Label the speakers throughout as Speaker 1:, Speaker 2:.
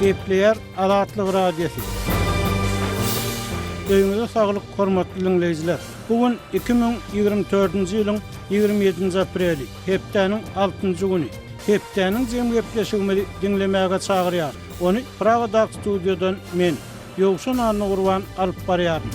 Speaker 1: Gepleýär Azatlyk Radiosy. Öýüňize saglyk hormatly diňleýjiler! Bu gün 2024-nji ýylyň 27-nji apreli, hepdäniň altynjy güni. Hepdäniň jem gepleşigimizi diňlemäge çagyrýar. Ony Pragadaky studiýadan men, Ýowşan Annagurban alyp barýaryn.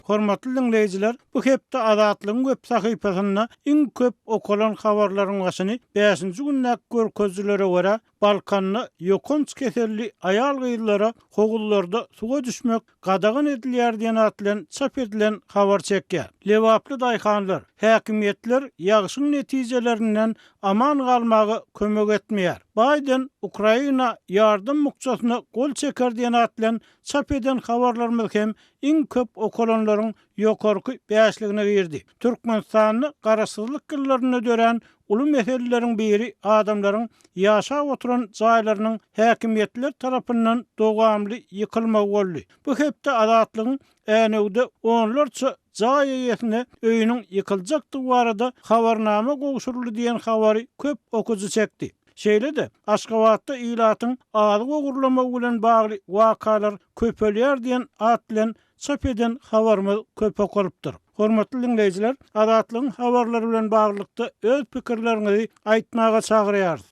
Speaker 1: Hormatly diňleýjiler, bu hepde Azatlygyň web sahypasynda iň köp okalan habarlaryň başyny bäşinji gündäki görkezijilere görä, Balkanda ýokanç keselli aýal-gyzlara howuzlarda suwa düşmek gadagan edilýär diýen at bilen çap edilen habar çekýär. Lebaply daýhanlar, häkimiýetler ýagşyň netijelerinden aman galmaga kömek etmeýär. Baýden Ukraina ýardam bukjasyna gol çeker diýen at bilen çap eden habarlarymyz hem iň köp okalanlaryň ýokarky bäşligine girdi. Türkmenistanda garaşsyzlyk ýyllarynda dörän uly meseleleriň biri adamlaryň ýaşap oturan jaýlarynyň häkimiýetler tarapyndan dowamly ýykylmagy boldy. Bu hepde Azatlygyň Änewde onlarça jaý eýesine öýüniň ýykyljakdygy barada habarnama gowşuryldy diýen habary köp okyjy çekdi. Şeýle-de, Aşgabatda ilatyň azyk ogurlamagy bilen bagly wakalar köpelýär diýen at bilen çap eden habarymyz köp okalypdyr. Hormatly diňleýjiler, Azatlygyň habarlary bilen baglylykda öz pikirleriňizi aýtmaga çagyrýarys.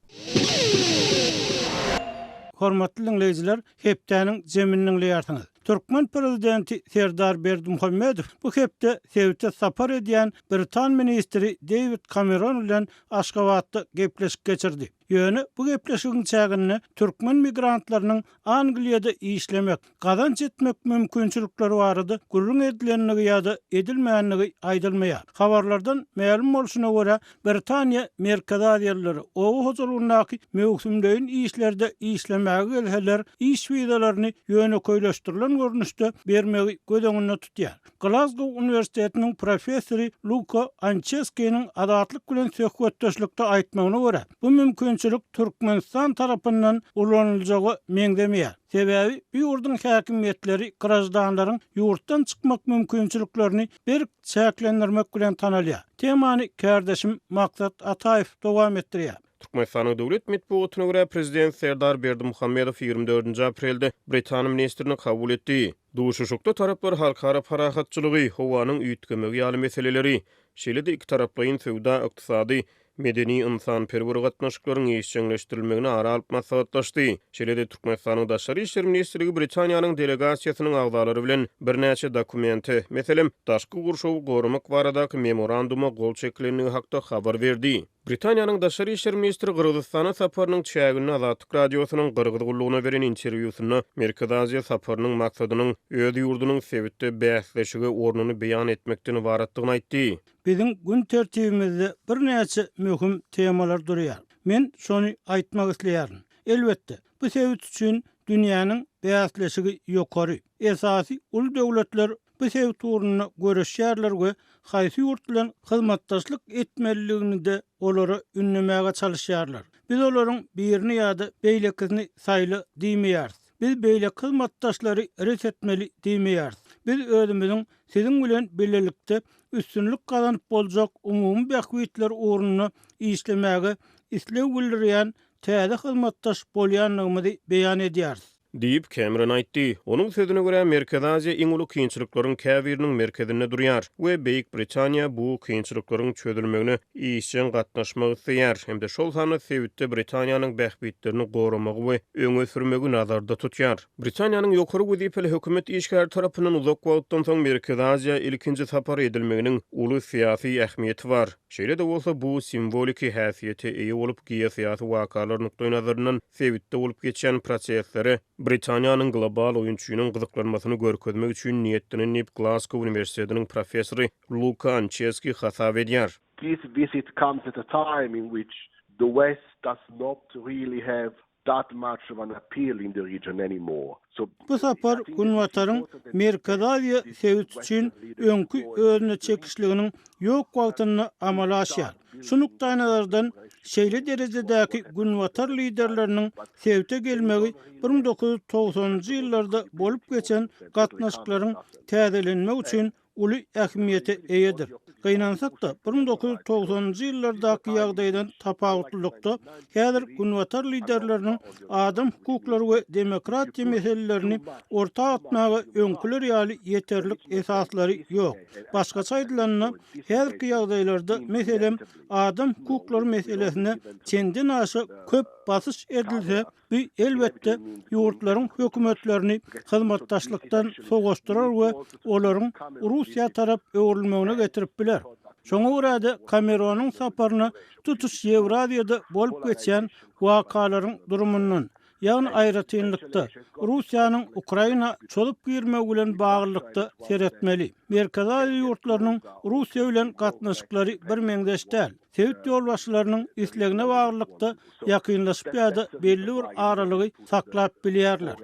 Speaker 1: Hormatly diňleýjiler, hepdäniň jemini diňleýärsiňiz. Türkmen prezidenti Serdar Berdimuhamedow bu hepde sebite sapar edýän britan ministri Deýwid Kameron bilen Aşgabatda gepleşik geçirdi. Ýöne bu gepleşigiň çäginde türkmen migrantlarynyň Angliýada işlemek, gazanç etmek mümkinçilikleri barada gürrüň edilendigi ýa-da edilmändigi aýdylmaýar. Habarlardan mälim bolşuna görä, Britaniýa merkezi aziýalylary oba hojalygyndaky möwsümleýin işlerde işlemäge gelseler, iş wizalaryny ýönekeýleşdirilen görnüşde bermegi göz öňünde tutýar. Glazgow uniwersitetiniň professory Luka Ançeskiniň Azatlyk bilen söhbetdeşlikde aýtmagyna görä, bu mümkinçilik Türkmenistan tarapyndan ulanyljaga meňzemeýär. Sebäbi bu ýurduň häkimiýetleri graždanlaryň ýurtdan çykmak mümkinçiliklerini berk çäklendirmek bilen tanalýar. Temany kärdeşim Maksat Ataýew dowam etdirýär.
Speaker 2: Türkmenistanyň döwlet metbugatyna görä, prezident Serdar Berdimuhamedow 24-nji aprelde britan ministrini kabul etdi. Duşuşykda taraplar halkara parahatçylygy, howanyň üýtgemegi ýaly meseleleri, şeýle-de ikitaraplaýyn söwda-ykdysady, medeni-ynsanperwer gatnaşyklaryň işjeňleşdirilmegini ara alyp maslahatlaşdy. Şeýle-de Türkmenistanyň Daşary işler ministrligi Britaniýanyň delegasiýasynyň agzalary bilen birnäçe dokumente, meselem, daşky gurşawy goramak baradaky memoranduma gol çekilendigi hakda habar berdi. Britaniýanyň daşary işler ministri Gyrgyzystana saparynyň çäginde Azatlyk Radiosynyň Gyrgyz gullugyna beren interwýusynda Merkezi Aziýa saparynyň maksadynyň öz ýurdunyň sebitde bäsleşige ornuny beýan etmekden ybaratdygyny aýtdy.
Speaker 1: Biziň gün tertibimizde birnäçe möhüm temalar durýar. Men şony aýtmak isleýärin. Elbetde, bu sebit üçin dünýäniň bäsleşigi ýokary. Esasy uly döwletler bu sebit ugrunda göreşýärler we haýsy ýurt bilen hyzmatdaşlyk etmelidigini-de olara ündemäge çalyşýarlar. Biz olaryň birini ýa-da beýlekisini saýla diýmeýäris. Biz beýleki hyzmatdaşlary ret etmeli diýmeýäris. Biz özümiziň siziň bilen bilelikde üstünlik gazanyp boljak umumy bähbitler ugrunda işlemäge isleg bildirýän täze hyzmatdaş bolýandygymyzy beýan edýäris.
Speaker 2: Diýip, Kemeron aýtdy. Onuň sözüne görä, Merkezi Aziýa iň uly kynçylyklaryň käbiriniň merkezinde durýar we Beýik Britaniýa bu kynçylyklaryň çözülmegine işjeň gatnaşmak isleýär hem-de şol sanda sebitde Britaniýanyň bähbitlerini goramagy we öňe sürmegi nazarda tutýar. Britaniýanyň ýokary wezipeli hökümet işgäri tarapyndan uzak wagtdan soň Merkezi Aziýa ilkinji sapar edilmeginiň uly syýasy ähmiýeti bar. Şeýle-de bolsa, bu simwoliki häsiýete eýe bolup, geosyýasy wakalar nukdaýnazaryndan sebitde bolup geçýän proseslere Britaniýanyň global oýunçynyň gyzyklanmasyny görkezmek üçin niýetlenen diýip, Glazgow uniwersitetiniň professory Luka Ançeski hasap edýär.
Speaker 3: This visit comes at a time in which the West does not really have that much of an appeal in the region anymore. So
Speaker 1: Bu sapar Günbataryň Merkezi Aziýa sebiti üçin öňki özüne çekişliginiň ýok wagtynda amala aşýar. Şu nukdaýnazardan, şeýle derejedäki Günbatar liderleriniň sebite gelmegi 1990-njy ýyllarda bolup geçen gatnaşyklaryň täzelenmegi üçin uly ähmiýete eýedir. Gynansak-da, 1990-njy ýyllardaky ýagdaýdan tapawutlylykda, häzir Günbatar liderleriniň adam hukuklary we demokratiýa meselelerini orta atmaga öňküler ýaly ýeterlik esaslary ýok. Başgaça aýdylanda, häzirki ýagdaýlarda, meselem, adam hukuklary meselesine çendenaşa köp basyş edilse, Bu, elbetde, ýurtlaryň hökümetlerini hyzmatdaşlykdan sowaşdyrar we olaryň Russiýa tarap öwrülmegine getirip biler. Şoňa görä-de, Kameronyň saparyna tutuş Ýewraziýada bolup geçýän wakalaryň durumyndan, ýagny aýratynlykda, Russiýanyň Ukraina çozup girmegi bilen baglylykda seretmeli. Merkezi Aziýa ýurtlarynyň Russiýa bilen gatnaşyklary birmeňzeş däl. Sebit ýolbaşçylarynyň islegine baglylykda ýakynlaşyp ýa-da belli bir aralygy saklap bilýärler.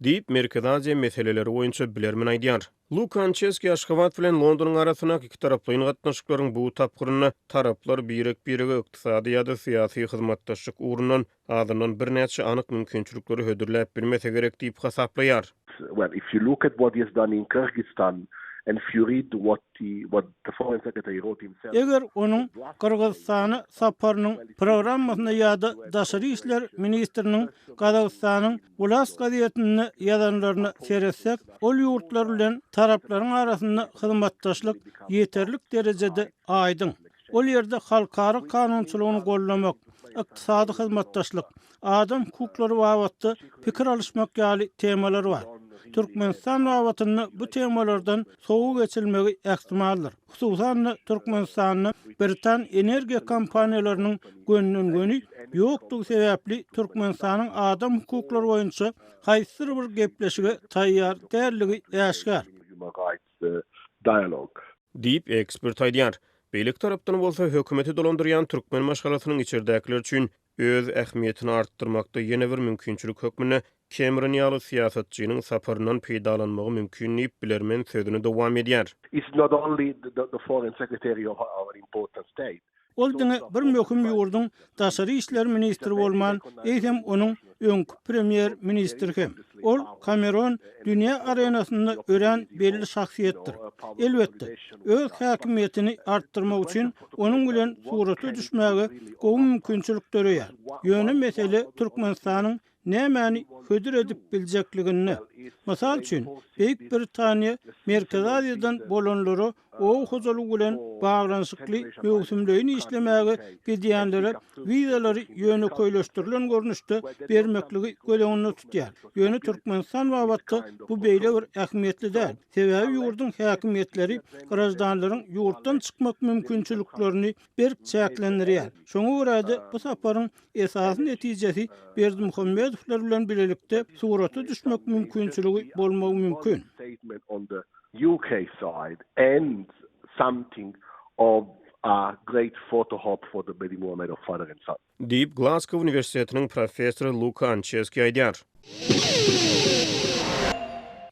Speaker 2: Diýip, Merkezi Aziýa meseleleri boýunça bilermen aýdýar. Luka Ançeski Aşgabat bilen Londonyň arasyndaky ikitaraplaýyn gatnaşyklaryň bu tapgyrynda taraplar birek-birege ykdysady ýa-da syýasy hyzmatdaşlyk ugrundan azyndan birnäçe anyk mümkinçilikleri hödürläp bilmese gerek diýip hasaplaýar.
Speaker 3: Well, if you look at what he has done in Kyrgyzstan and if you read what he, what the foreign secretary wrote himself.
Speaker 1: Eger onuň Gyrgyzystana saparynyň programmasyna ýa-da daşary işler ministriniň Gazagystanyň Wlast gazetinde ýazanlaryna seretsek, ol ýurtlar bilen taraplaryň arasynda hyzmatdaşlyk ýeterlik derejede aýdyň. Ol ýerde halkara kanunçylygyny goldamak, ykdysady hyzmatdaşlyk, adam hukuklary babatda pikir alyşmak ýaly temalar bar. Türkmenistan babatynda bu temalardan sowa geçilmegi ähtimaldyr. Hususan-da, Türkmenistanda britan energiýa kompaniýalarynyň gönden-göni ýokdugy sebäpli Türkmenistanyň adam hukuklary boýunça haýsydyr bir gepleşige taýýar däldigi äşgär.
Speaker 2: Diýip, ekspert aýdýar. Beýleki tarapdan bolsa, hökümeti dolandyrýan türkmen maşgalasynyň içerdäkiler üçin öz ähmiýetini artdyrmakda ýene bir mümkinçilik hökmünde Kemeron ýaly syýasatçynyň saparyndan peýdalanmagy mümkin diýip, bilermen sözüni dowam edýär.
Speaker 3: It's not only the foreign secretary of our important state.
Speaker 1: Ol diňe bir möhüm ýurduň daşary işler ministri bolman, eýsem onuň öňki premýer-ministri hem. Ol, Kameron, dünýä arenasynda örän belli şahsyýetdir. Elbetde, öz häkimiýetini artdyrmak üçin onuň bilen surata düşmäge gowy mümkinçilik döreýär. Ýöne mesele Türkmenistanyň nämäni hödür edip biljekliginde. Mysal üçin, Beýik Britaniýa Merkezi Aziýadan bolanlara oba hojalygy bilen baglanyşykly möwsümleýin işlemäge gidýänlere wizalary ýönekeýleşdirilen görnüşde bermekligi göz öňünde tutýar. Ýöne Türkmenistan babatda bu beýle bir ähmiýetli däl. Sebäbi ýurduň häkimiýetleri graždanlaryň ýurtdan çykmak mümkinçiliklerini berk çäklendirýär. Şoňa görä-de, bu saparyň Esasy netijesi Berdimuhamedowlar bilen bilelikde surata düşmek mümkinçiligi bolmagy mümkin.
Speaker 2: Diýip, Glazgo uniwersitetiniň professory Luka Ançeski aýdýar.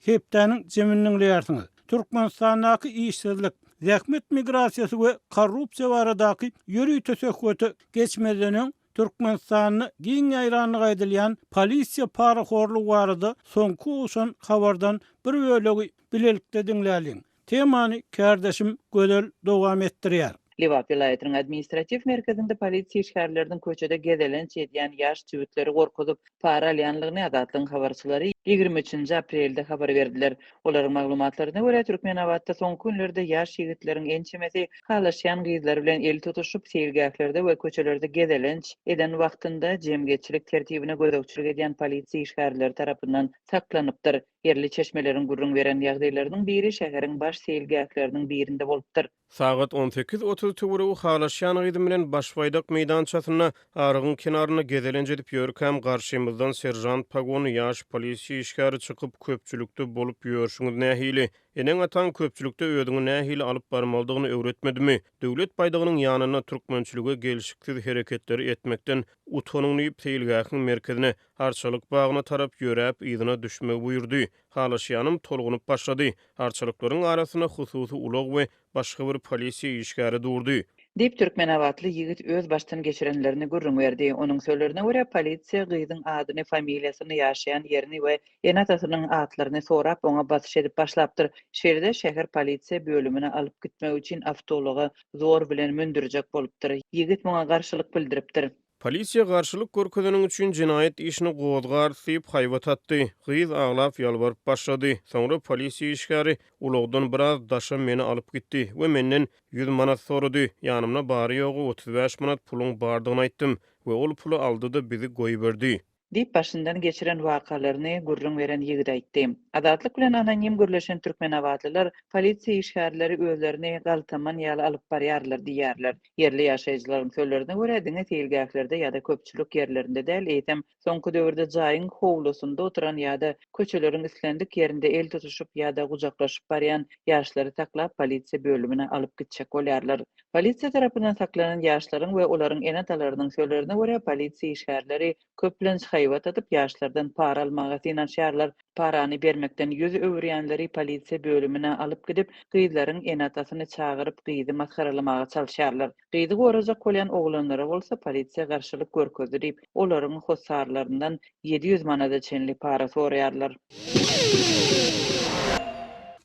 Speaker 1: Hepdäniň jemini diňleýärsiňiz. Türkmenistandaky işsizlik, zähmet migrasiýasy we korrupsiýa baradaky ýörite söhbete geçmezden öň, Türkmenistanda giň ýaýrandygy aýdylýan polisiýa parahorlugy barada soňky gowşan habardan bir bölegi bilelikde diňläliň. Temany kärdeşim Gözel dowam etdirýär.
Speaker 4: Lebap welaýatynyň administratiw merkezinde polisiýa işgärleriniň köçede gezelenç edýän ýaş jübütleri gorkuzyp, para alýanlygyny Azatlygyň habarçylary 23-nji aprelde habar berdiler. Olaryň maglumatlaryna görä, Türkmenabatda soňky günlerde ýaş ýigitleriň ençemesi halaşýan gyzlary bilen el tutuşyp, seýilgählerde we köçelerde gezelenç eden wagtynda jemgyýetçilik tertibine gözegçilik edýän polisiýa işgärleri tarapyndan saklanypdyr. Ýerli çeşmeleriň gürrüň beren ýagdaýlarynyň biri şäheriň baş seýilgähleriniň birinde bolupdyr.
Speaker 2: Sagat 18.30 töweregi halaşýan gyzym bilen Başbaýdak meýdançasynda arygyň kenarynda gezelenç edip ýörkäm, garşymyzdan seržant pagonly ýaş polisiýa işgäri çykyp, Köpçülikde bolup ýörşüňiz nähili? Eneň-ataň köpçülikde özüňi nähili alyp barmalydygyny öwretmedimi? Döwlet baýdagynyň ýanynda türkmençilige gelşiksiz hereketleri etmekden utanyň diýip, seýilgähiň merkezine, Arçalyk bagyna tarap ýöräp, yzyna düşmegi buýurdy. Halaşýanym tolgunyp başlady. Arçalyklaryň arasynda hususy ulag we başga bir polisiýa işgäri durdy.
Speaker 4: Diýip, türkmenabatly ýigit öz başdan geçirenlerini gürrüň berdi. Onuň sözlerine görä, polisiýa gyzyň adyny, familiýasyny, ýaşaýan ýerini we ene-atasynyň atlaryny sorap, oňa basyş edip başlapdyr. Şeýle-de, şäher polisiýa bölümine alyp gitmek üçin awtoulaga zor bilen mündürjek bolupdyr. Ýigit muňa garşylyk bildiripdir.
Speaker 2: Polisiýa garşylyk görkezeniň üçin jenaýat işini gozgarys diýip, haýbat atdy. Gyz aglap ýalbaryp başlady. Soňra polisiýa işgäri ulagdan biraz daşa meni alyp gitdi we menden 100 manat sorady. Ýanymda bary-ýogy 35 manat puluň bardygyny aýtdym we ol puly aldy-da bizi goýberdi.
Speaker 4: Diýip, başyndan geçiren wakalaryny gürrüň beren ýigit aýtdy. Azatlyk bilen anonim gürleşen türkmenabatlylar polisiýa işgärleri özlerini galtaman ýaly alyp barýarlar diýýärler. Ýerli ýaşaýjylaryň sözlerine görä, diňe seýilgählerde ýa-da köpçülik ýerlerinde däl, eýsem, soňky döwürde jaýyň howlusynda oturan ýa-da köçeleriň islendik ýerinde el tutuşyp ýa-da gujaklaşyp barýan ýaşlary saklap, polisiýa bölümine alyp gitjek bolýarlar. Polisiýa tarapyndan saklanan ýaşlaryň we olaryň ene-atalarynyň sözlerine görä, polisiýa işgärleri köplenç haýbat atyp, ýaşlardan para almaga synanyşýarlar. Parany bermekden ýüz öwürýänleri polisiýa bölümine alyp gidip, gyzlaryň ene-atasyny çagyryp, gyzy masgaralamaga çalyşýarlar. Gyzy gorajak bolýan oglanlara bolsa polisiýa garşylyk görkezdi diýip, olaryň hossarlaryndan 700 manada çenli para soraýarlar.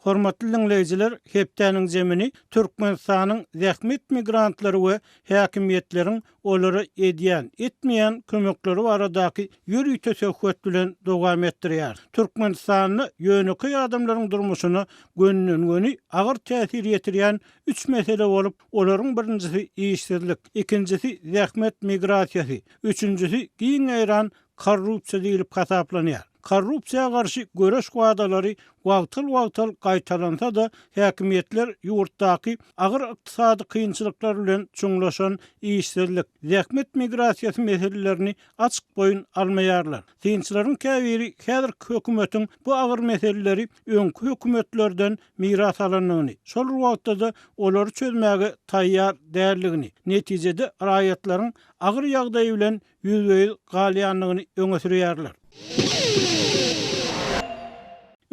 Speaker 1: Hormatly diňleýjiler, hepdäniň jemini Türkmenistanyň zähmet migrantlary we häkimiýetleriň olara edýän, etmeýän kömekleri baradaky ýörite söhbet bilen dowam etdirýäris. Türkmenistanda ýönekeý adamlaryň durmuşyna gönden-göni agyr täsir ýetirýän üç mesele bolup, olaryň birinjisi işsizlik, ikinjisi zähmet migrasiýasy, üçünjisi giň ýaýran korrupsiýa diýlip hasaplanýar. Korrupsiýa garşy göreş wadalary wagtal-wagtal gaýtalansa-da, häkimiýetler ýurtdaky agyr ykdysady kynçylyklar bilen çuňlaşan işsizlik, zähmet migrasiýasy meselelerini açyk boýun almaýarlar. Synçylaryň käbiri häzirki hökümetiň bu agyr meseleleri öňki hökümetlerden miras alandygyny, şol bir wagtda-da olary çözmäge taýýar däldigini, netijede raýatlaryň agyr ýagdaýy bilen ýüzbe-ýüz galýandygyny öňe sürýärler.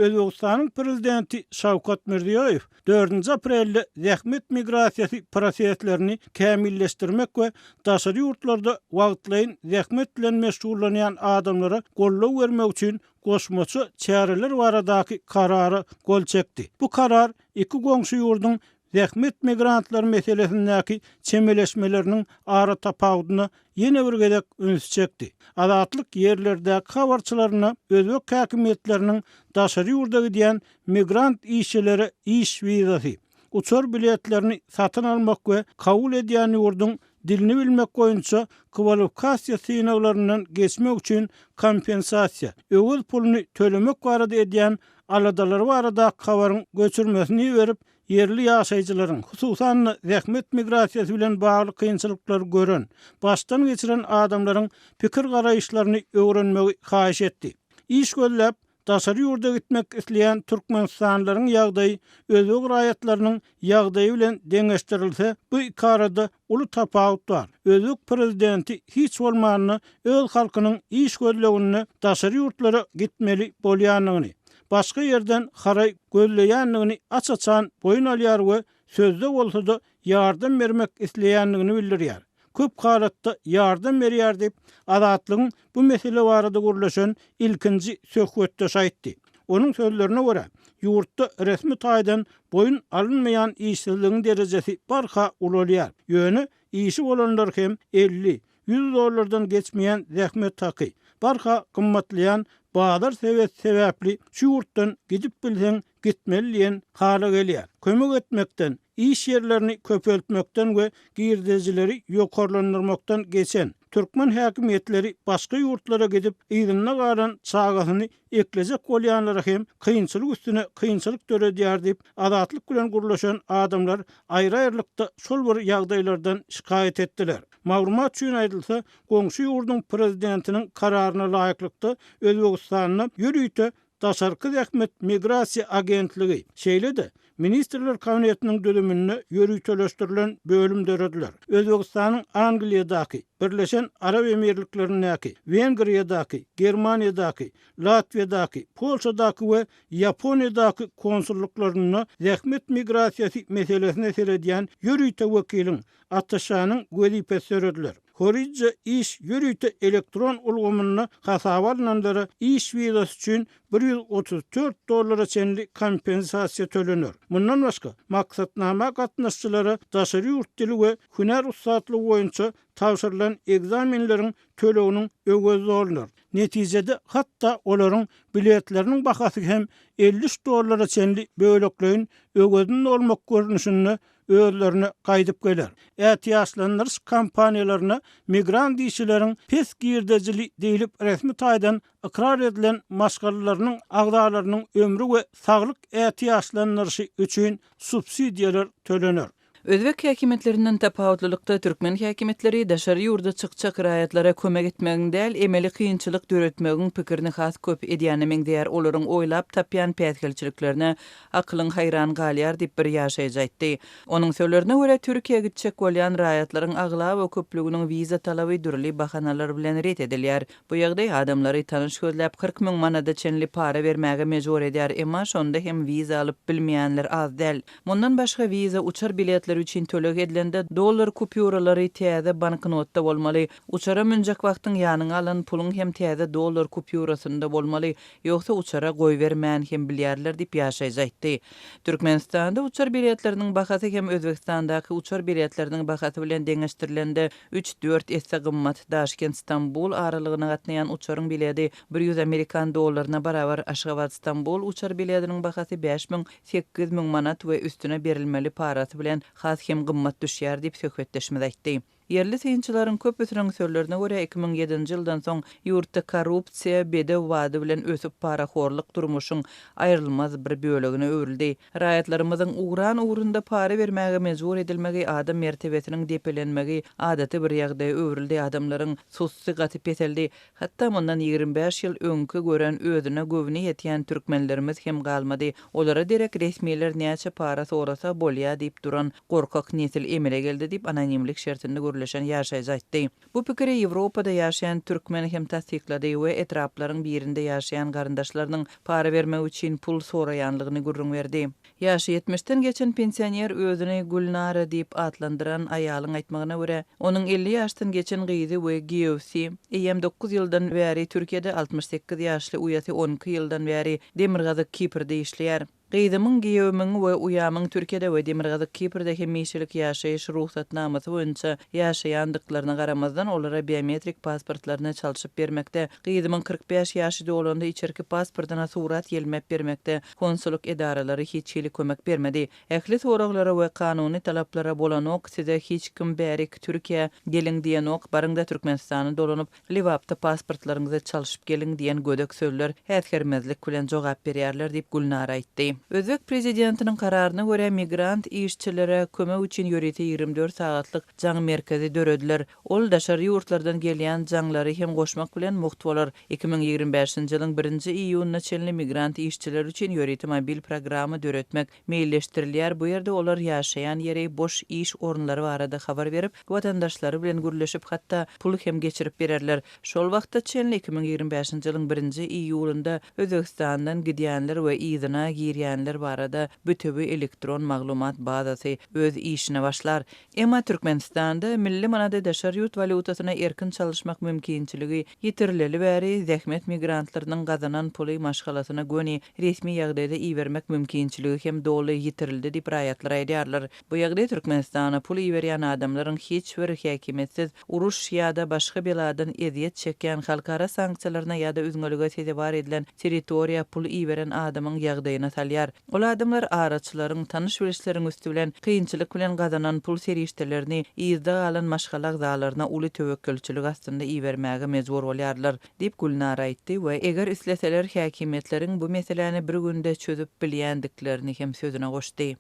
Speaker 1: Özbegistanyň Prezidenti Şawkat Mirziýoýew dördünji aprelde zähmet migrasiýasy proseslerini kämilleşdirmek we daşary ýurtlarda wagtlaýyn zähmet bilen meşgullanýan adamlara goldaw bermek üçin goşmaça çäreler baradaky Karara gol çekdi. Bu karar iki goňşy ýurduň zähmet migrantlary meselesindäki çemeleşmeleriniň aratapawudyna ýene bir gezek ünsi çekdi. Azatlyk ýerlerdäki habarçylaryna özbek häkimiýetleriniň daşary ýurda gidýän migrant işçilere iş wizasy, uçar biletlerini satyn almak we kabul edýän ýurduň dilini bilmek boýunça kwalifikasiýa synaglaryndan geçmek üçin kompensasiýa, öwez puluny tölemek barada edýän aladalary baradaky habaryň göçürmesini iberip, ýerli ýaşaýjylaryň, hususan-da, zähmet migrasiýasy bilen bagly kynçylyklary gören, başdan geçiren adamlaryň pikir-garaýyşlaryny öwrenmegi haýyş etdi. Iş gözläp, daşary ýurda gitmek isleýän türkmenistanlylaryň ýagdaýy özbek raýatlarynyň ýagdaýy bilen deňeşdirilse, bu ikarada uly tapawut bar. Özbek prezidenti hiç bolmanda öz halkynyň iş gözleginde daşary ýurtlara gitmeli bolýandygyny, başga ýerden haraý gözleýändigini aç-açan boýun alýar we sözde bolsa-da ýardam bermek isleýändigini bildirýär. Köp halatda ýardam berýär diýip, Azatlygyň bu mesele barada gürleşen ilkinji söhbetdeşi aýtdy. Onuň sözlerine görä, ýurtda resmi taýdan boýun alynmaýan işsizligiň derejesi barha ulalýar. Ýöne işi bolanlar hem 50, 100 dollardan geçmeýän zähmet haky, barha gymmatlaýan bazar sebeti sebäpli şu ýurtdan gidip bilseň gitmeli diýen hala gelýär. Kömek etmekden, iş ýerlerini köpeltmekden we girdejileri ýokarlandyrmakdan geçen, türkmen häkimiýetleri başga ýurtlara gidip, yzynda galan çagasyny eklejek bolýanlara hem kynçylyk üstüne kynçylyk döredýär diýip, Azatlyk bilen gürleşen adamlar aýry-aýrylykda şol bir ýagdaýlardan şikaýat etdiler. Maglumat üçin aýdylsa, goňşy ýurduň prezidentiniň kararyna laýyklykda, Özbegistanda ýörite Daşarky zähmet migrasiýa agentligi, şeýle-de, Ministrler Kabinetiniň düzüminde ýöriteleşdirilen bölüm dörediler. Özbegistanyň Angliýadaky, Birleşen Arap Emirliklerindäki, Wengriýadaky, Germaniýadaky, Latwiýadaky, Polşadaky we Ýaponiýadaky konsullyklarynda zähmet migrasiýasy meselesine seredýän ýörite wekiliň, attaşanyň wezipesi dörediler. Horidze iş ýörite elektron ulgamynda hasaba alnanlara iş wizasy üçin 134 dollara çenli kompensasiýa tölener. Mundan başga, maksatnama gatnaşyjylara daşary ýurt dili we hünär ussatlygy boýunça tabşyrylan ekzamenleriň töleginiň öwezi dolunar. Netijede, hatda olaryň biletleriniň bahasy hem 53 dollara çenli bölekleýin öwezini dolmak görnüşinde özlerine gaýdyp geler. Ätiýaçlandyryş kompaniýalaryna migrant işçileriň pes girdejili diýlip resmi taýdan ykrar edilen maşgalalarynyň agzalarynyň ömri we saglyk ätiýaçlandyryşy üçin subsidiýalar tölener.
Speaker 4: Özbek häkimiýetlerinden tapawutlylykda, türkmen häkimiýetleri daşary ýurda çykjak raýatlara kömek etmegiň däl, emeli kynçylyk döretmegiň pikirini has köp edýäne meňzeýär, olaryň oýlap tapýan päsgelçiliklerine akylyň haýran galýar diýip, bir ýaşaýjy aýtdy. Onuň sözlerine görä, Türkiýä gitjek bolýan raýatlaryň aglaba köplüginiň wiza talaby dürli bahanalar bilen ret edilýär. Bu ýagdaý adamlary tanyş gözläp 40 manada çenli para bermäge mejbur edýär, emma şonda hem wiza alyp bilmeýänler az däl. Mundan başga wiza uçar biletleri üçin töleg edilende dollar kupýuralary täze banknotda bolmaly. Uçara münjek wagtyň ýanyňa alan puluň hem täze dollar kupýurasynda bolmaly, ýogsa uçara goýbermän hem bilýärler diýip ýaşaýjy aýtdy. Türkmenistanda uçar biletleriniň bahasy hem Özbegistandaky uçar biletleriniň bahasy bilen deňeşdirilende üç-dört esse gymmat. Daşkent-Stambul aralygyna gatnaýan uçaryň biledi 100 amerikan dollaryna barabar, Aşgabat-Stambul uçar bilediniň bahasy 5000, 8000 manat we üstüne berilmeli parasy bilen has hem gymmat düşýär diýip, söhbetdeşimiz aýtdy. Ýerli synçylaryň köpüsiniň sözlerine görä, 2007-nji ýyldan soň ýurtda korrupsiýa bedew bady bilen ösüp, parahorluk durmuşyň aýrylmaz bir bölegine öwrüldi. Raýatlarymyzyň ugran ugrunda para bermäge mejbur edilmegi, adam mertebesiniň depelenmegi adaty bir ýagdaýa öwrüldi, adamlaryň sussy gaty peseldi. Hatda mundan 25 ýyl öňki gören özüne göwni ýetýän türkmenlerimiz hem galmady. Olara derek resmiler näçe para sorasa bolýa diýip duran gorkak nesil emele geldi diýip anonimlik şertinde gürleşen ýaşaýjy aýtdy. Bu pikiri Ýewropada ýaşaýan türkmen hem tassyklady we etraplaryň birinde ýaşaýan garyndaşlarynyň para bermek üçin pul soraýanlygyny gürrüň berdi. Ýaşy ýetmişden geçen pensioner özüni Gülnara diýip atlandyran aýalyň aýtmagyna görä, onuň 50 ýaşdan geçen gyzy we giýewsi eýýäm dokuz ýyldan bäri Türkiýede, 68 ýaşly uýasy 12 ýyldan bäri Demirgazyk Kiprde işleýär. Gyzymyň, giýewimiň we uýamyň Türkiýede we Demirgazyk Kiprde hemişelik ýaşaýyş rugsatnamasy boýunça ýaşaýandyklaryna garamazdan, olara biometrik pasportlaryny çalşyp bermekde, gyzymyň 45 ýaşy dolanda içerki pasportyna surat ýelmep bermekde Konsullyk edaralary hiç hili kömek bermedi. Ähli soraglara we kanuny talaplara bolanok size hiç kim bärik Türkiýä geliň diýenok baryňda Türkmenistana dolanyp Lebapda pasportlaryňyzy çalşyp geliň diýen gödek sözler häsgermezlik bilen jogap berýärler diýip Gülnara aýtdy. Özbek prezidentiniň kararyna görä migrant işçilere kömek üçin ýörite 24 sagatlyk jaň merkezi dörediler. Ol daşary ýurtlardan gelýän jaňlary hem goşmak bilen mugt bolar. 2025-nji ýylyň birinji iýunyna çenli migrant işçiler üçin ýörite mobil programma döretmek meýilleşdirilýär, bu ýerde olar ýaşaýan ýeri, boş iş orunlary barada habar berip, watandaşlary bilen gürleşip, hatda pul hem geçirip bererler. Şol wagta çenli, 2025-nji ýylyň birinji iýulynda Özbegistandan gidýänler we yzyna girýänler barada bütewi elektron maglumat bazasy öz işine başlar. Emma Türkmenistanda milli manady daşary ýurt walýutasyna erkin çalyşmak mümkinçiligi ýitirileli bäri, zähmet migrantlarynyň gazanan puly maşgalasyna göni resmi ýagdaýda ibermek mümkinçiligi hem doly ýitirildi diýip raýatlar aýdýarlar. Bu ýagdaý Türkmenistana pul iberýän adamlaryň hiç bir häkimiýetsiz, uruş ýa-da başga beladan ezýet çekýän, halkara sanksiýalaryna ýa-da üzňelige sezewar edilen territoriýa pul iberen adamyň ýagdaýyna salýar. Ol adamlar araçylaryň, tanyş-bilişleriň üsti bilen kynçylyk bilen gazanan pul serişdelerini yzda galan maşgala agzalaryna uly töwekgelçilik astynda ibermäge mejbur bolýarlar, diýip Gülnara aýtdy we eger isleseler häkimiýetleriň bu meseläni bir günde çözüp bilýändiklerini hem sözüne goşdy.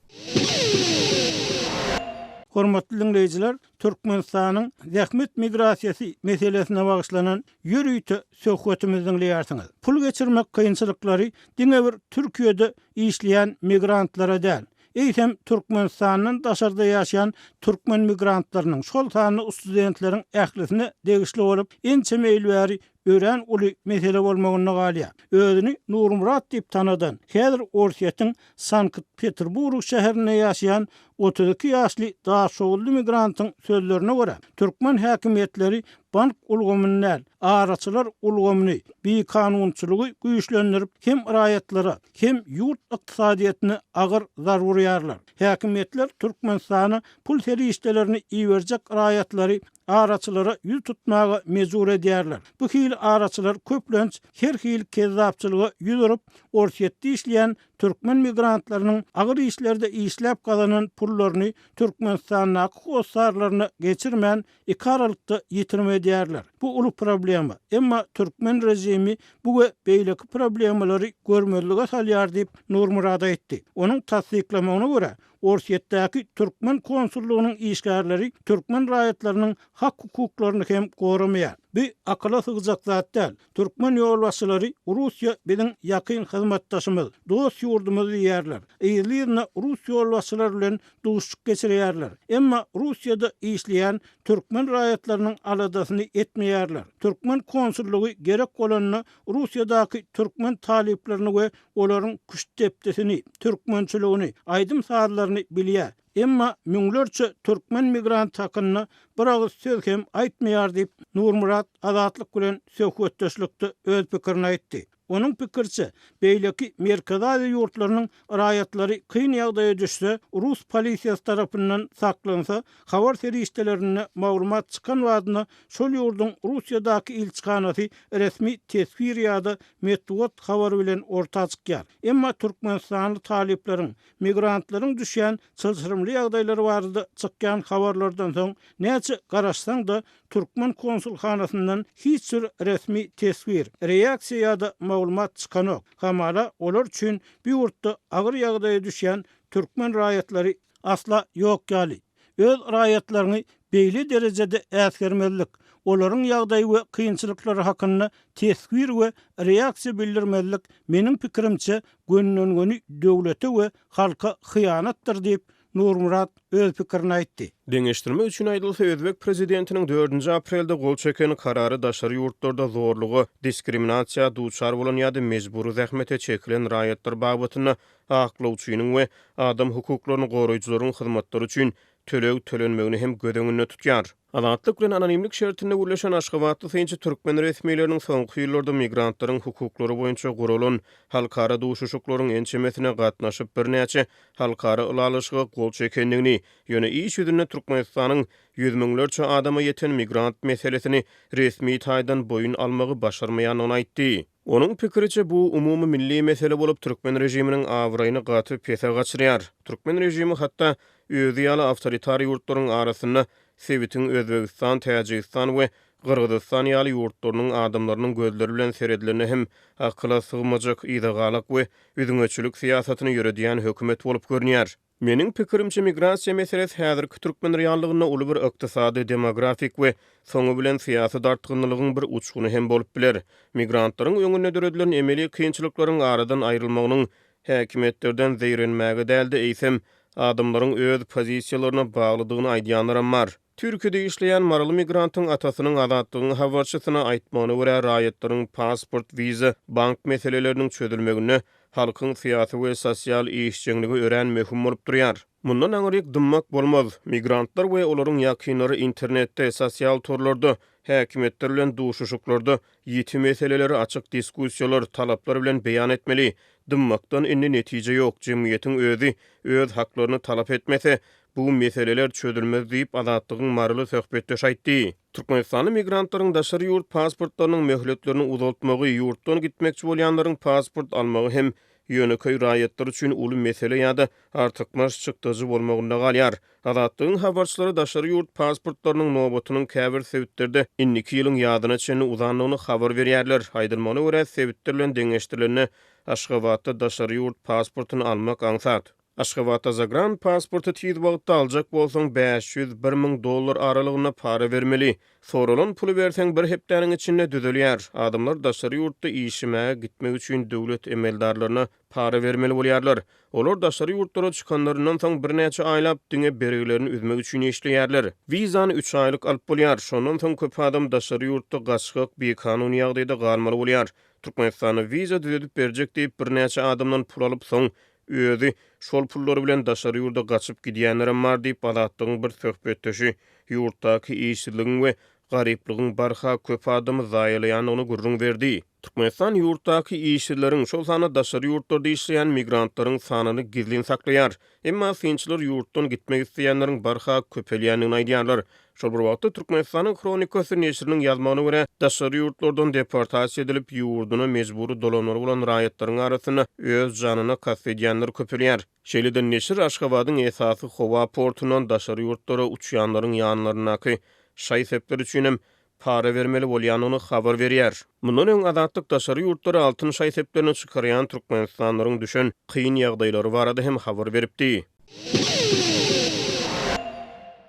Speaker 1: Hormatly diňleýjiler, Türkmenistanyň zähmet migrasiýasy meselesine bagyşlanan ýörite söhbetimizi diňleýärsiňiz. Pul geçirmek kynçylyklary diňe bir Türkiýede işleýän migrantlara däl, eýsem Türkmenistandan daşarda ýaşaýan türkmen migrantlarynyň, şol sanda studentleriň ählisine degişli bolup, ençeme ýyl bäri örän uly mesele bolmagynda galýar. Özüni Nurmyrat diýip tanadan, häzir Orsýetiň Sankt-Peterburg şäherinde ýaşaýan 32 ýaşly daşoguzly migrantyň sözlerine görä, türkmen häkimiýetleri bank ulgamyny däl, araçylar ulgamyny, bikanunçylygy güýçlendirip, hem raýatlara, hem ýurt ykdysadyýetine agyr zarba urýarlar. Häkimiýetler Türkmenistana pul serişdelerini iberjek raýatlary araçylara ýüz tutmaga mejbur edýärler. Bu hili araçylar köplenç her hili kezzapçylyga ýüz urup, Orsýetde işleýän türkmen migrantlarynyň agyr işlerde işläp gazanan pullaryny Türkmenistandaky hossarlaryna geçirmän, iki aralykda ýitirim edýärler. Bu uly problema. Emma türkmen režimi bu we beýleki problemalary görmezlige salýar diýip, Nurmyrat aýtdy. Onuň tassyklamagyna görä, Orsýetdäki türkmen konsullygynyň işgärleri türkmen raýatlarynyň hak-hukuklaryny hem goramaýar. Bu akyla sygjak zat däl. Türkmen ýolbaşçylary Russiýa biziň ýakyn hyzmatdaşymyz, dost ýurdumyz diýýärler. Yzly-yzyna rus ýolbaşçylary bilen duşuşyk geçirýärler. Emma Russiýada işleýän türkmen raýatlarynyň aladasyny etmeýärler. Türkmen konsullygy gerek bolanda Russiýadaky türkmen talyplaryny we olaryň küştdepdisini, türkmençiligini, aýdym-sazlaryny bilýär. Emma müňlerçe türkmen migranty hakynda bir agyz söz hem aýtmaýar diýip, Nurmyrat Azatlyk bilen söhbetdeşlikde öz pikirini aýtdy. Onuň pikiriçe, beýleki Merkezi Aziýa ýurtlarynyň raýatlary kyn ýagdaýa düşse, rus polisiýasy tarapyndan saklansa, habar serişdelerinde maglumat çykan badyna şol ýurduň Russiýadaky ilçihanasy resmi teswir ýa-da metbugat habary bilen orta çykýar. Emma türkmenistanly talyplaryň, migrantlaryň düşýän çylşyrymly ýagdaýlary barada çykýan habarlardan soň näçe garaşsaň-da türkmen konsulhanasyndan hiç bir resmi teswir, reaksiýa ýa-da maglumat çykanok. Hamala olar üçin bu ýurtda agyr ýagdaýa düşýän türkmen raýatlary asla ýok ýaly. Öz raýatlaryňy beýle derejede äsgermezlik, olaryň ýagdaýy we kynçylyklary hakynda teswir we reaksiýa bildirmezlik meniň pikirimçe gönden-göni döwlete we halka hyýanatdyr diýip, Nurmyrat öz pikirini aýtdy.
Speaker 2: Deňeşdirmek üçin aýdylsa, özbek prezidentiniň dördünji aprelde gol çeken karary daşary ýurtlarda zorluga, diskriminasiýa duçar bolan ýa-da mejbury zähmete çekilen raýatlar babatynda aklawçynyň we adam hukuklaryny goraýjylaryň hyzmatlary üçin töleg tölenmegini hem göz öňünde tutýar. Azatlyk bilen anonimlik şertinde gürleşen aşgabatly synçy türkmen resmileriniň soňky ýyllarda migrantlaryň hukuklary boýunça guralan halkara duşuşyklaryň ençemesine gatnaşyp, birnäçe halkara ylalaşyga gol çekendigini, ýöne iş ýüzünde Türkmenistanyň ýüz müňlerçe adama ýeten migrant meselesini resmi taýdan boýun almagy başarmaýandygyny aýtdy. Onuň pikiriçe, bu umumy milli mesele bolup, türkmen režiminiň abraýyny gaty pese gaçyrýar. Türkmen režimi hatda özi ýaly awtoritar ýurtlaryň arasynda sebitiň Özbegistan, Täjigistan we Gyrgyzystan ýaly ýurtlarynyň adamlarynyň gözleri bilen seredilende hem akyla sygmajak yzagalak we üzňeçilik syýasatyny ýöredýän hökümet bolup görünýär. Meniň pikirimçe, migrasiýa meselesi häzirki türkmen reallygynda uly bir ykdysady, demografik we soňy bilen syýasy dartgynlylygyň bir uçguny hem bolup biler. Migrantlaryň öňünde döredilen emeli kynçylyklaryň aradan aýrylmagynyň häkimiýetlerden zeýrenmäge däl-de, eýsem, adamlaryň öz pozisiýalaryna baglydygyny aýdýanlaram bar. Türkiýede işleýän maryly migrantyň atasynyň Azatlygyň habarçysyna aýtmagyna görä, raýatlaryň pasport, wiza, bank meseleleriniň çözülmeginde halkyň syýasy we sosial işjeňligi örän möhüm bolup durýar. Mundan aňryk dymmak bolmaz. Migrantlar we olaryň ýakynlary internetde, sosial torlarda, häkimiýetler bilen duşuşyklarda ýiti meseleleri açyk diskussiýalar, talaplar bilen beýan etmeli. Dymmakdan indi netije ýok, jemgyýetiň özi öz haklaryny talap etmese, Bu meseleler çözülmez diýip, Azatlygyň maryly söhbetdeşi aýtdy. Türkmenistanly migrantlaryň daşary ýurt pasportlarynyň möhletlerini uzaltmagy, ýurtdan gitmekçi bolýanlaryň pasport almagy hem ýönekeý raýatlar üçin uly mesele ýa-da artykmaç çykdajy bolmagynda galýar. Azatlygyň habarçylary daşary ýurt pasportlarynyň nobatynyň käbir sebitlerde indiki ýylyň ýazyna çenli uzandygyny habar berýärler. Aýdylmagyna görä, sebitler bilen deňeşdirilende, Aşgabatda daşary ýurt pasportyny almak aňsat. Aşgabatda zagran pasporty tiz wagtda aljak bolsaň 500, 1000 dollar aralygynda para bermeli. Soralan puly berseň bir hepdäniň içinde düzelýär. Adamlar daşary ýurtda işlemäge gitmek üçin döwlet emeldarlaryna para bermeli bolýarlar. Olar daşary ýurtlara çykanlaryndan soň birnäçe aýlap diňe bergilerini üzmek üçin işleýärler. Wizany üç aýlyk alyp bolýar. Şondan soň köp adam daşary ýurtda gaçgak, bikanun ýagdaýda galmaly bolýar. Türkmenistanda wiza düzedip berjek diýip birnäçe adamdan pul alyp soň özi şol pullary bilen daşary ýurda gaçyp gidýänlerem bar diýip Azatlygyň bir söhbetdeşi ýurtdaky işsizligiň we garyplygyň barha köp adamy zaýalaýandygyny gürrüň berdi. Türkmenistan ýurtdaky işsizleriň, şol sanda daşary ýurtlarda işleýän migrantlaryň sanyny gizlin saklaýar. Emma synçylar ýurtdan gitmek isleýänleriň barha köpelýändigini aýdýarlar. Şol bir wagtda, Türkmenistanyň Hronikasy neşiriniň ýazmagyna görä, daşary ýurtlardan deportasiýa edilip, ýurduna mejbury dolanmaly bolan raýatlaryň arasynda öz janyna kast edýänler köpelýär. Şeýle-de neşir Aşgabadyň esasy howa portundan daşary ýurtlara uçýanlaryň ýanlaryndaky şaý-sepler üçinem para bermeli bolýandygyny habar berýär. Mundan öň Azatlyk daşary ýurtlara altyn şaý-seplerini çykarýan türkmenistanlylaryň düşen kyn ýagdaýlary barada hem habar beripdi.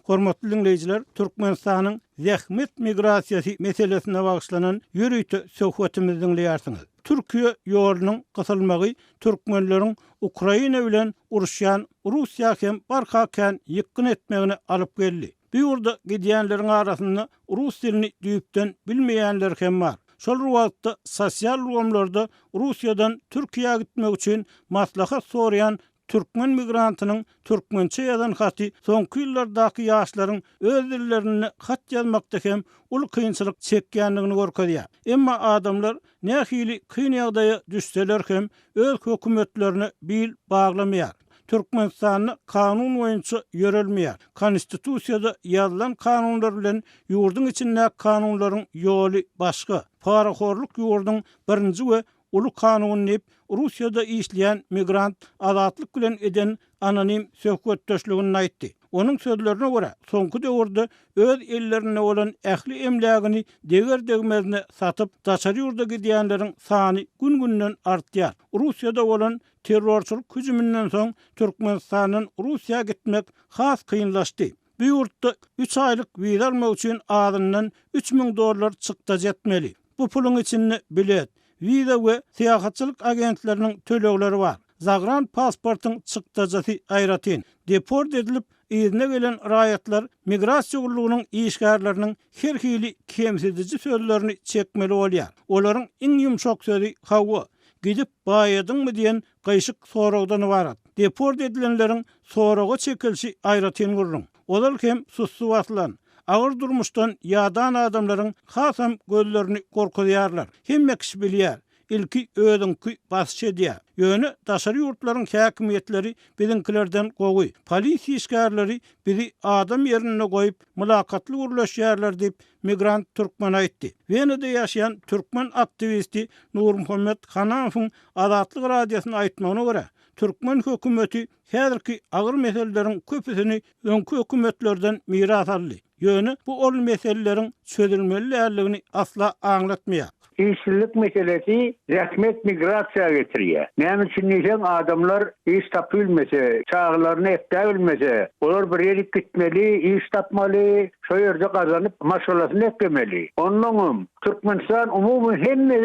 Speaker 1: Hormatly diňleýjiler, Türkmenistanyň zähmet migrasiýasy meselesine bagyşlanan ýörite söhbetimizi diňleýärsiňiz. Türkiýe ýolunyň gysylmagy türkmenleriň Ukraina bilen uruşýan Russiýa hem barha kän ýykgyn etmegine alyp geldi. Bu ýurda gidýänleriň arasynda rus dilini düýpden bilmeýänler hem bar. Şol bir wagtda sosial ulgamlarda Russiýadan Türkiýä gitmek üçin maslahat soraýan türkmen migrantynyň türkmençe ýazan haty soňky ýyllardaky ýaşlaryň öz dillerinde hat ýazmakda hem uly kynçylyk çekýändigini görkezýär. Emma adamlar nähili kyn ýagdaýa düşseler hem öz hökümetlerine bil baglamaýar. Türkmenistanda kanun boýunça ýörelmeýär. Konstitusiýada ýazylan kanunlar bilen ýurduň içindäki kanunlaryň ýoly başga. Parahorluk ýurduň birinji we uly kanuny diýip, Russiýada işleýän migrant Azatlyk bilen eden anonim söhbetdeşliginde aýtdy. Onuň sözlerine görä, soňky döwürde öz ellerinde bolan ähli emlägini deger-degmezine satyp, daşary ýurda gidýänleriň sany gün-günden artýar. Russiýada bolan terrorçylyk hüjüminden soň Türkmenistandan Russiýa gitmek has kynlaşdy. Bu ýurtda üç aýlyk wiza almak üçin azyndan 3000 dollar çykdajy etmeli. Bu puluň içinde bilet, wiza we syýahatçylyk agentleriniň tölegleri bar. Zagran pasportyň çykdajysy aýratyn. Deport edilip, yzyna gelen raýatlar migrasiýa gullugynyň işgärleriniň her hili kemsidiji sözlerini çekmeli bolýar. Olaryň iň ýumşak sözi hawa, gidip baýadyňmy diýen gyşyk soragdan ybarat. Deport edilenleriň soraga çekilişi aýratyn gürrüň. Ozal hem sussy basylan, agyr durmuşdan ýadan adamlaryň hasam gözlerini gorkuzýarlar. Hemme kişi bilýär, ilki özüňki basyş edýär. Ýöne daşary ýurtlaryň häkimiýetleri biziňkilerden gowy. Polisiýa işgärleri bizi adam ýerinde goýup, mylakatly gürleşýärler diýip, migrant türkmen aýtdy. Wenada ýaşaýan türkmen aktiwisti Nurmuhammet Hanamowyň Azatlyk Radiosyna aýtmagyna görä, türkmen hökümeti häzirki agyr meseleleriň köpüsini öňki hökümetlerden miras aldy. Ýöne bu ol meseleleriň çözülmeli däldigini asla aňlatmaýar.
Speaker 5: Işsizlik meselesi zähmet migrasiýa getirýär. Näme üçin diýseň, adamlar iş tapybilmese, çagalaryny ekläbilmese, olar bir ýerik gitmeli, iş tapmaly, şo ýerde gazanyp maşgalasyny eklemeli. Onnoňam Türkmenistan umumy hemme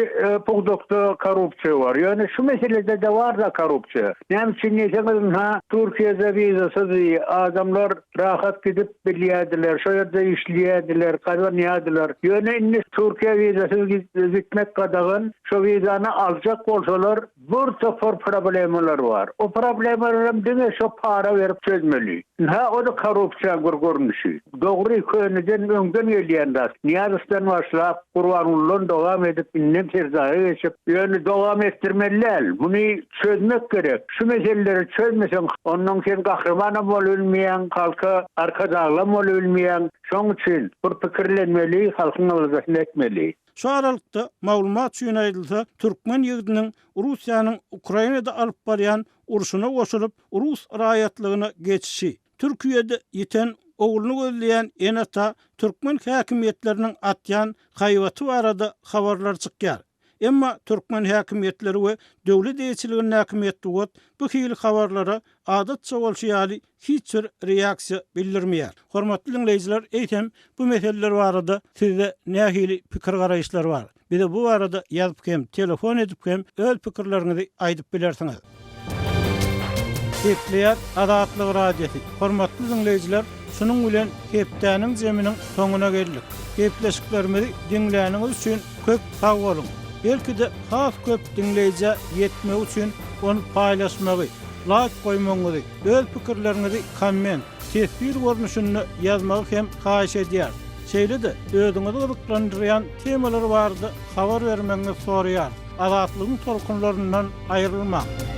Speaker 5: pudakda korrupsiýa bar. Ýöne şu meselede-de bar-da korrupsiýa. Näme üçin diýseňiz, ynha, Türkiýede wizasyz adamlar rahat gidip bilýärdiler, şo ýerde işleýärdiler, gazanýardylar. Ýöne indi Türkiýä wizasyz gitmek gadagan. Şo wizany aljak bolsalar, Bir topar problemalar bar. O problemalaram diňe şo para berip çözmeli. Ynha o-da korrupsiýaň bir görnüşi. Dogry, köneden, öňden gelýän zat. Nyýazowdan başlap, Gurbangulydan dowam edip, indem Serdara geçip, ýöne dowam etdirmeli däl. Muny çözmek gerek. Şu meseleleri çözmeseň, onnoň sen gahrymanam bolubilmeýäň, halka arkadaglam bolubilmeýäň. Şoň üçin bir pikirlenmeli, halkyň aladasyny etmeli.
Speaker 1: Şu aralykda, maglumat üçin aýdylsa, türkmen ýigidiniň Russiýanyň Ukrainada alyp barýan urşuna goşulyp, rus raýatlygyna geçişi, Türkiýede ýiten ogluny gözleýän ene-ata türkmen häkimiýetleriniň atýan haýbaty barada habarlar çykýar. Emma türkmen häkimiýetleri we döwlet eýeçiligindäki metbugat bu hili habarlara adatça bolşy ýaly hiç bir reaksiýa bildirmeýär. Hormatly diňleýjiler, eýsem bu meseleler barada sizde nähili pikir-garaýyşlar bar? Bize bu barada ýazyp hem, telefon edip hem öz pikirleriňizi aýdyp bilersiňiz. Gepleýär Azatlyk Radiosy, Hormatly diňleýjiler, şunuň bilen hepdäniň jeminiň soňuna geldik. Gepleşiklerimizi diňläniňiz üçin köp sag boluň! Belki-de has köp diňleýjä ýetmegi üçin ony paýlaşmagy, laýk goýmagyňyzy, öz pikirleriňizi komment, teswir görnüşinde ýazmagy hem haýyş edýäris. Şeýle-de özüňizi gyzyklandyrýan temalar barada habar bermegiňizi soraýarys. Azatlygyň tolkunlaryndan aýrylmaň!